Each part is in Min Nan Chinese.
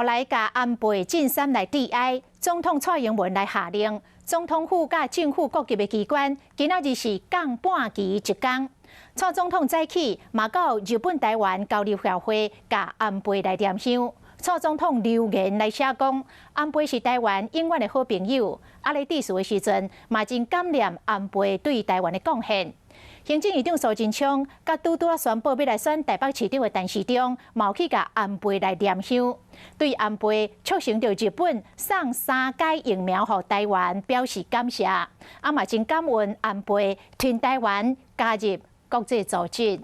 來共安倍晉三來致哀，總統蔡英文來下令，總統府佮政府各級的機關，今仔日是降半旗一工。蔡總統早起嘛到日本臺灣交流協會，共安倍來念香。蔡總統留言來寫講，安倍是臺灣永遠的好朋友。啊，咧致辭的時陣，嘛真感念安倍對臺灣的貢獻。行政院長蘇貞昌佮拄拄仔宣布欲來選臺北市長的陳時中，嘛去共安倍來念香，對安倍促成著日本送三劑疫苗予臺灣表示感謝，啊嘛真感恩安倍挺臺灣加入國際組織。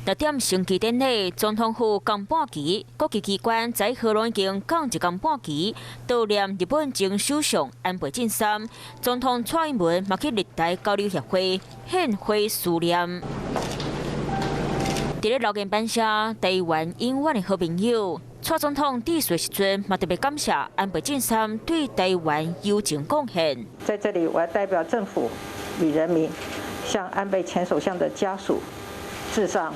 六點升旗典禮，總統府降半旗，各級機關在河攏已經降一工半旗，悼念日本前首相安倍晉三。總統蔡英文嘛去日臺交流協會獻花思念。佇咧留言板寫臺灣永遠的好朋友，蔡總統致辭時陣嘛特別感謝安倍晉三對臺灣友情貢獻。在這裡，我要代表政府與人民，向安倍前首相的家屬致上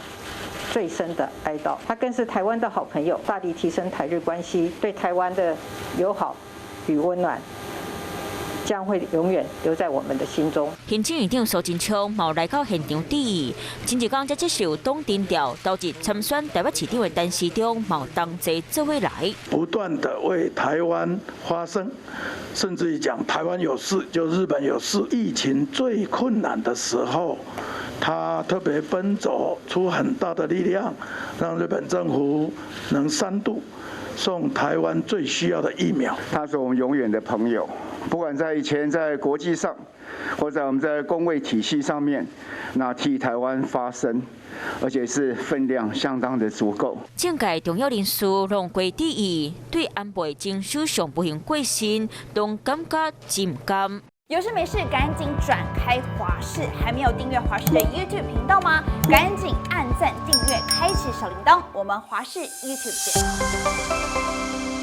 最深的哀悼。他更是台灣的好朋友，大力提升台日關係，對台灣的友好與溫暖，將會永遠留在我們的心中。行政院長蘇貞昌嘛來到現場致意，前一工才接受黨徵調，投入參選臺北市長的陳時中嘛同齊做伙來，不斷的為台灣發聲，甚至於講台灣有事就日本有事。疫情最困難的時候，他特別奔走出很大的力量，讓日本政府能三度送台灣最需要的疫苗。他是我們永遠的朋友，不管在以前在國際上，或者我們在公衛體系上面，那替台灣發聲，而且是分量相當的足夠。政界重要人士攏過致意，對安倍前首相不幸過身，攏感覺真毋甘。有事沒事，趕緊轉開華視，還沒有訂閱華視的 YouTube 頻道嗎？趕緊按讚、訂閱、開啟小鈴鐺，我們華視 YouTube 見。